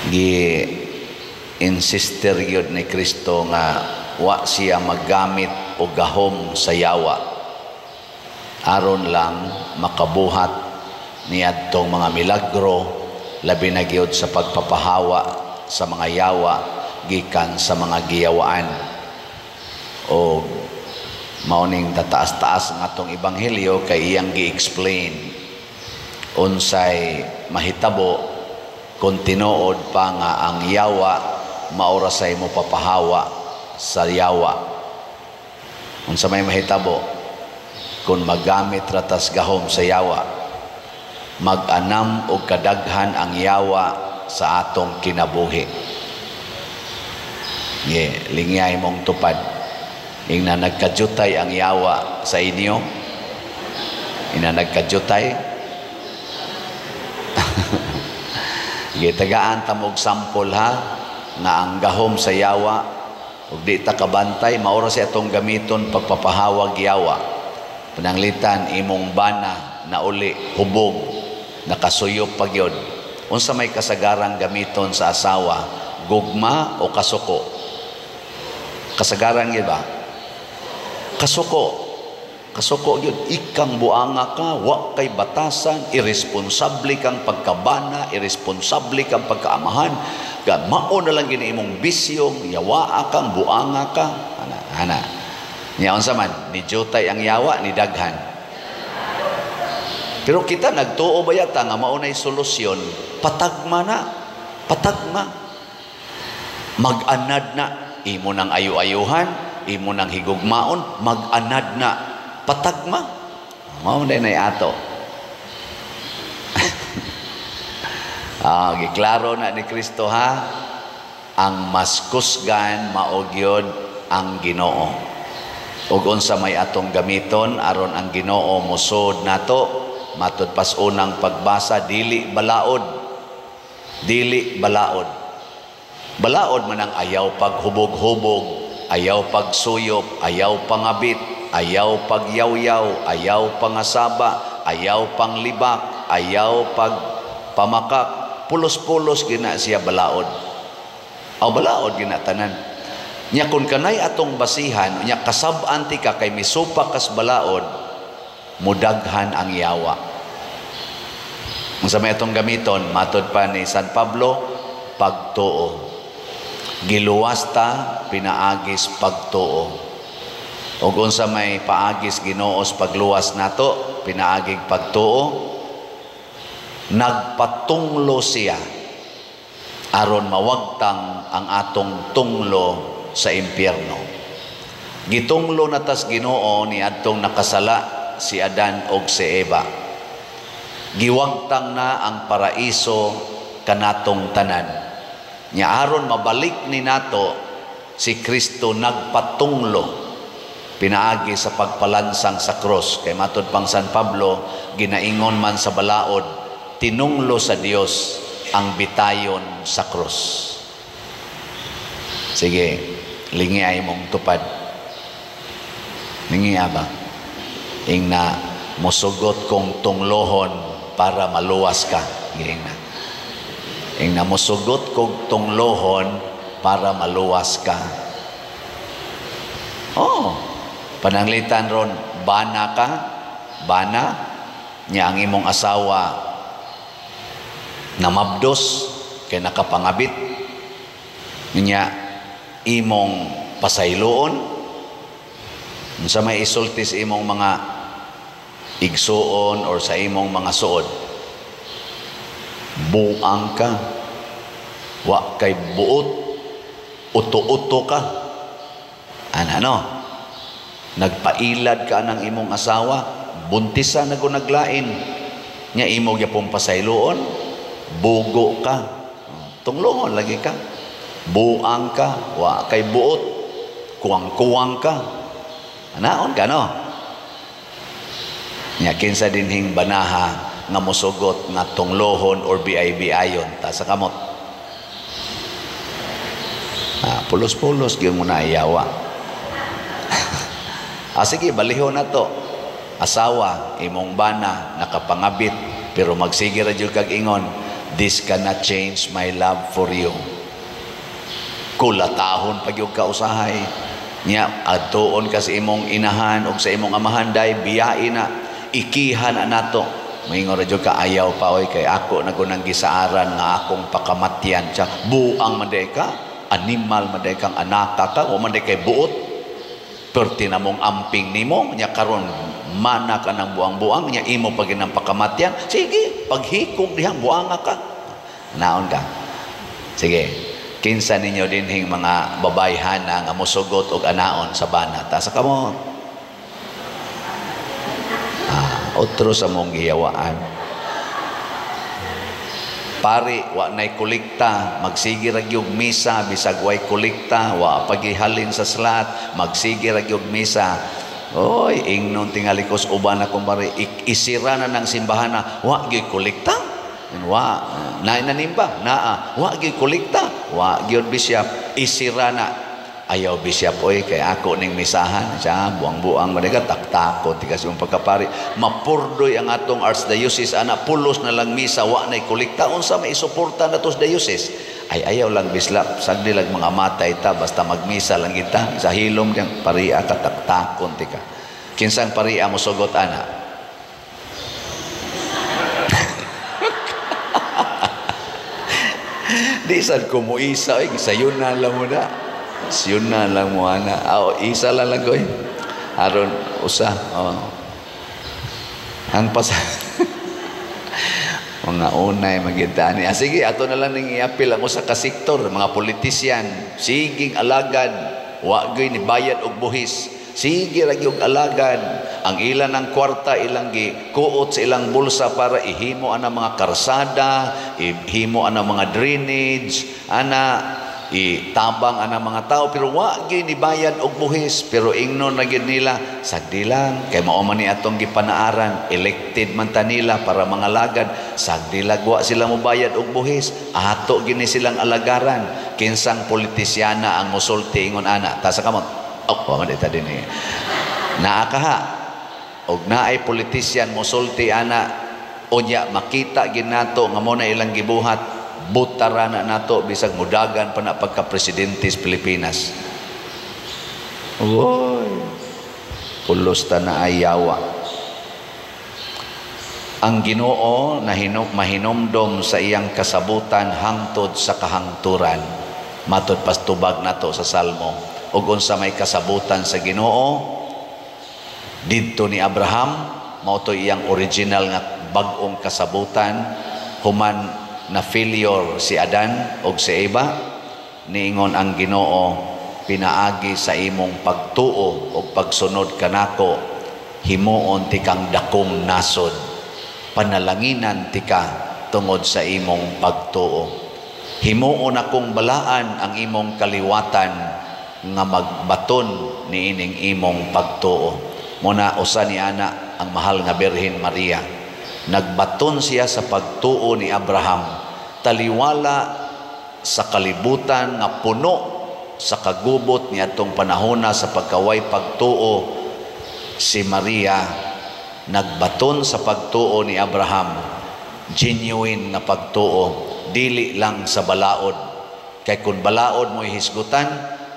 Gi insister gyud ni Kristo nga wa siya maggamit og gahom sa yawa aron lang makabuhat niadtong mga milagro, labi na gyud sa pagpapahawa sa mga yawa gikan sa mga giyawaan. O mao ning tataas-taas ang atong ebanghelyo kay iyang gi-explain unsay mahitabo kung tinuod pa nga ang yawa mao ra say mo papahawa sa yawa. Unsa may mahitabo kung magamit ra tas gahom sa yawa? Mag-anam og kadaghan ang yawa sa atong kinabuhi. Ye, lingyay mong tupad. Ingna nagkajutay ang yawa sa inyo? Ina nagkajutay? Gitagaan ta mo og sample ha, nga ang gahom sa yawa ug di ta kabantay, mao ra sa atong gamiton pagpapahawag yawa. Pananglitan imong bana nauli, hubog, nakasuyop pa gyud. Unsa may kasagarang gamiton sa asawa, gugma o kasuko? Kasagaran gyud ba? Kasuko. Kasuko gyud. Ikang buanga ka, wa kay batasan, irresponsable kang pagkabana, irresponsable kang pagkaamahan, ga mao na lang gini imong bisyo, yawaa kang buanga ka. Ana, ana. Nya unsa man, ni jutay ang yawa, ni daghan. Pero kita nagtuo ba yata nga mao nay solusyon? Patagma na. Patagma. Mag-anad na. Imo nang ayo-ayuhan, imo nang higugmaon, mag-anad na. Patagma. Mao na nay ato. Giklaro na ni Kristo ha, ang mas kusgan mao gyud ang Ginoo. Ug unsa may atong gamiton aron ang Ginoo mosud nato? Matud pas unang pagbasa, dili balaod. Dili balaod. Balaod man ang ayaw paghubog-hubog, ayaw pagsuyop, ayaw pangabit, ayaw pagyawyaw, ayaw pangasaba, ayaw panglibak, ayaw pagpamakak. Pulos-pulos gina siya balaod. Aw balaod gina tanan. Nya kun kanay atong basihan, nya kasab-an ti ka kay misupak kas balaod, mudaghan ang yawa. Unsa may atong gamiton? Matod pa ni San Pablo, pagtuo. Giluwas ta pinaagis pagtuo. Ug unsa may paagis Ginoo sa pagluwas nato pinaagig pagtuo? Nagpatunglo siya aron mawagtang ang atong tunglo sa impyerno. Gitunglo na tas Ginoo ni adtong nakasala si Adan og si Eva. Giwagtang na ang paraiso kanatong tanan. Nya aron mabalik ni nato si Kristo nagpatunglo pinaagi sa pagpalansang sa krus. Kay matud pang San Pablo, ginaingon man sa balaod, tinunglo sa Dios ang bitayon sa krus. Sige, lingi ay mong tupad. Lingi ba? Ingna musugot kong tunglohon para maluwas ka. Ingna. Ingna musugot kong tunglohon para maluwas ka. Oh, pananglitan ron, bana ka, bana, niya ang imong asawa namabdos, kay nakapangabit, niya imong pasayloon, unsa may isulti sa imong mga igsuon or sa imong mga suod? Buang ka, wa kay buot, uto-uto ka. Ano? Nagpailad ka ng imong asawa, buntisa na naglain, nya imo gyapon pasayloon, bugo ka, tunglohon lagi ka, buang ka, wa kay buot, kuwang-kuwang ka. Anaon ka no? Nya kinsa dinhing banaha nga mosugot nga tunglohon or BIB ayon ta sa kamot? Pulos-pulos gyud mo na iyawa. Sige, balihon na to. Asawa, imong bana, nakapangabit, pero magsige ra jud kag ingon, This cannot change my love for you. Kulatahon pag yung kausahay. Nya, adtuon ka sa imong inahan o sa imong amahan, day, biyain na, ikihan na nato. Moingon ra jud ka, "Ayaw pa oy, kay ako na gunang gisaaran nga akong pakamatyan." Siya, buang man day ka, animal man day kang anaka ka, o man day kay buot. Perti na mong amping nimo, nya karon mana ka ng buang-buang, nya imo pa ginang pakamatyan. Sige, paghikog dihang buanga ka. Naon ka? Sige, kinsa ninyo dinhing mga babayhana nga mosugot og anaon sa bana? Taas kamot. Ah, otro sa mong giyawaan. Pari, wa nay kolekta, magsige ra gyud misa bisag way kolekta, wa pagihalin sa slot, magsige ra gyud misa. Oy, ingnon tingali kos uban akong pari, isira na ng simbahan na wa gyud kolekta. Wa na nanimba, naa, wa gyud kolekta, wa gyud, bishop, isira na. "Ayaw, bishop oy, kay ako ning misahan." Siya, buang-buang man ka, taktakot tikas yung pagkapari. Mapurdoy ang atong archdiocese ana, pulos na lang misa, wa nay kolekta, unsa may isuporta na tos diocese? "Ay, ayaw lang, bislap, sagdi lang mga matay ta, basta magmisa lang kita." Sa hilom diyang paria ka, taktakon tika. Kinsang paria mo sugot ana? Di sad ko mo isa, oy, sayon na lang mo na. Siyon na lang mo ana. Aw, isa lang lang koy. Aron usa. Oh. Ang pas mga unay magita ni. Ah, sige, ato na lang ning iapil ang usa ka sektor, mga politisyan, siging alagad, wa gyud ni bayad og buhis. Sige ra gyud alagad. Ang ilan ng kwarta ilang gi kuot sa ilang bulsa para ihimo ana mga karsada, ihimo ana mga drainage, ana itabang ana mga tao, pero wa gyud ni bayad og buhis, pero ingnon na gyud nila, sagdi lang kay mao man ni atong gipanaaran, elected man ta nila para mga lagad, sagdi lang wa sila mobayad og buhis, ato gini silang alagaran. Kinsang politisyana ang mosulti ingon ana? Ta sa kamot. Oh, wa man ita dinhi. Naa kaha og naay politisyan mosulti ana, unya makita ginato nga mo na ilang gibuhat, butara na nato bisag mudagan pa na pagka-presidente sa Pilipinas. Oy, pulos ta na ayawa. Ang Ginoo mahinomdom sa iyang kasabutan hangtod sa kahangturan. Matod pastubag nato sa Salmo. Ug unsa may kasabutan sa Ginoo didto ni Abraham, mao to iyang original nga bag-ong kasabutan human na failure si Adan og si Eva. Niingon ang Ginoo, "Pinaagi sa imong pagtuo og pagsunod kanako, himuon tikang dakong nasod, panalanginan tika tungod sa imong pagtuo, himuon akong balaan ang imong kaliwatan nga magbaton niining imong pagtuo." Muna usa ni ana ang mahal nga Birhen Maria, nagbaton siya sa pagtuo ni Abraham, taliwala sa kalibutan nga puno sa kagubot ni atong panahona sa pagkaway pagtuo. Si Maria nagbaton sa pagtuo ni Abraham, genuine nga pagtuo, dili lang sa balaod. Kay kun balaod mo hisgutan,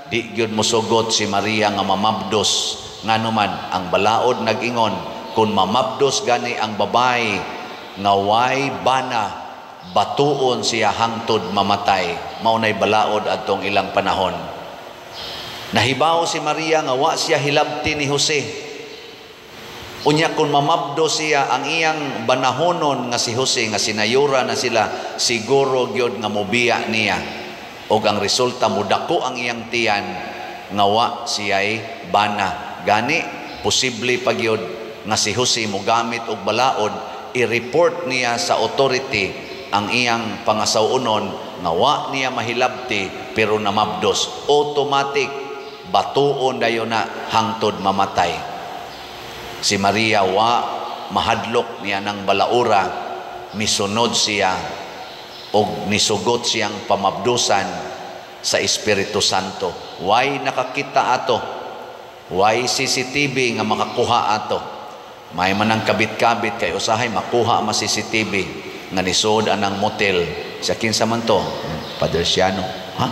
di gyud mosugot si Maria nga mamabdos. Nganuman ang balaod nag-ingon, kung mamabdos gani ang babay nga way bana, batuon siya hangtod mamatay. Mao nay balaod adtong ilang panahon. Nahibaw si Maria nga wa siya hilabti ni Jose. Unya kung mamabdo siya, ang iyang banahonon nga si Jose nga sinayura na sila, siguro gyud nga mobiya niya. Og ang resulta, mudako ang iyang tiyan nga wa siya'y bana. Gani posible pa gyud nga si Jose mogamit og balaod, i-report niya sa authority ang iyang pangasaw-unon nga wa niya mahilabti pero namabdos. Automatic batuon dayon na hangtod mamatay. Si Maria wa mahadlok niya ng balaura, misunod siya og nisugot siyang pamabdusan sa Espiritu Santo. Way nakakita ato, way CCTV nga makakuha ato. May manang kabit-kabit kay usahay makuha ma CCTV. nga nisod anang motel sa kinsa man to, Padre Siano. Ha?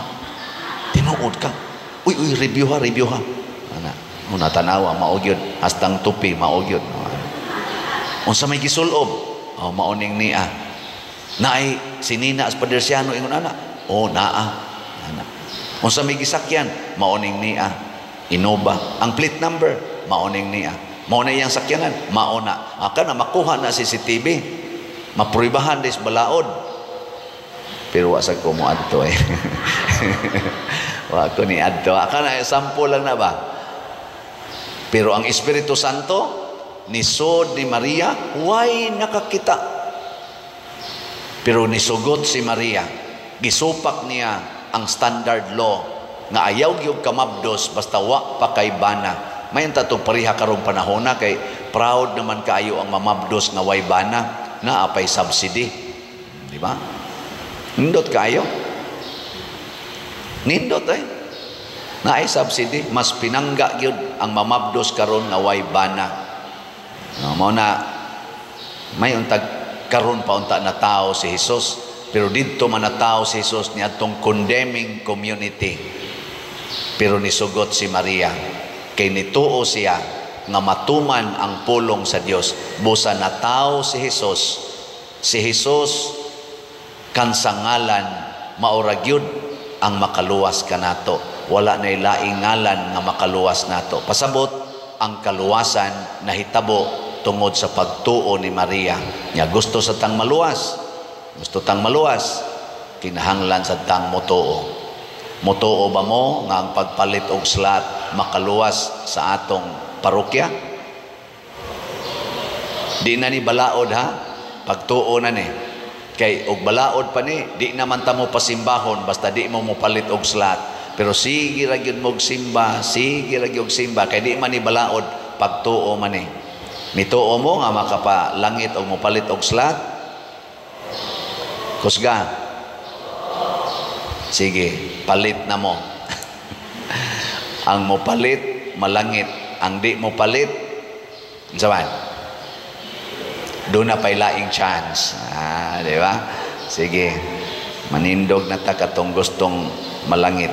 Tinuod ka? Uy, uy, review ha, review ha. Ana, una tanawa, mao gyud, hastang tupi, mao gyud. Unsa may gisulob? Oh, maoning niya. Naay sinina as Padre Siano ingon ana. Oh, naa. Ana. Unsa may gisakyan? Maoning niya. Innova. Ang plate number, maoning niya. Mao na iyang sakyanan, mao na. Aka na makuha na CCTV. Mapruibahan des balaod. Pero wa sa ko mo adto eh. Wa ko ni adto. Aka na sample lang na ba? Pero ang Espiritu Santo nisod ni Maria, way nakakita. Pero nisugot si Maria, gisupak niya ang standard law nga ayaw gyud kamabdos basta wa pa kay bana. May tatong pareha karong panahona kay proud naman kaayo ang mamabdos nga way bana na apay subsidy. Di ba? Nindot kaayo. Nindot eh. Naay subsidy, mas pinangga gyud ang mamabdos karon nga way bana. No, mao na may untag karon pa unta na tao si Jesus, pero didto man na tao si Jesus niadtong condemning community. Pero nisugot si Maria kay nituo siya nga matuman ang pulong sa Dios. Busa natawo si Jesus, si Jesus kan sa ngalan maura gyud ang makaluwas kanato. Wala na laing ngalan nga makaluwas nato. Pasabot ang kaluwasan nahitabo tungod sa pagtuo ni Maria. Nya gusto sa tang maluwas, gusto tang maluwas, kinahanglan sa tang motuo. Motuo ba mo nga ang pagpalit og slot makaluwas sa atong parokya? Di na ni balaod ha, pagtuo na ni. Kay og balaod pa ni, di naman ta mo pasimbahon basta di mo mopalit og slot. Pero sige ra gyud mo simba, sige ra gyud simba kay di man ni balaod, pagtuo man ni. Mituo mo nga makapalangit og mopalit og slot? Kusga. Sige, palit na mo. Ang mopalit, malangit. Ang di mo palit, unsa man? Doon na pa'y laing chance. Ah, di ba? Sige, manindog na ta katong gustong malangit.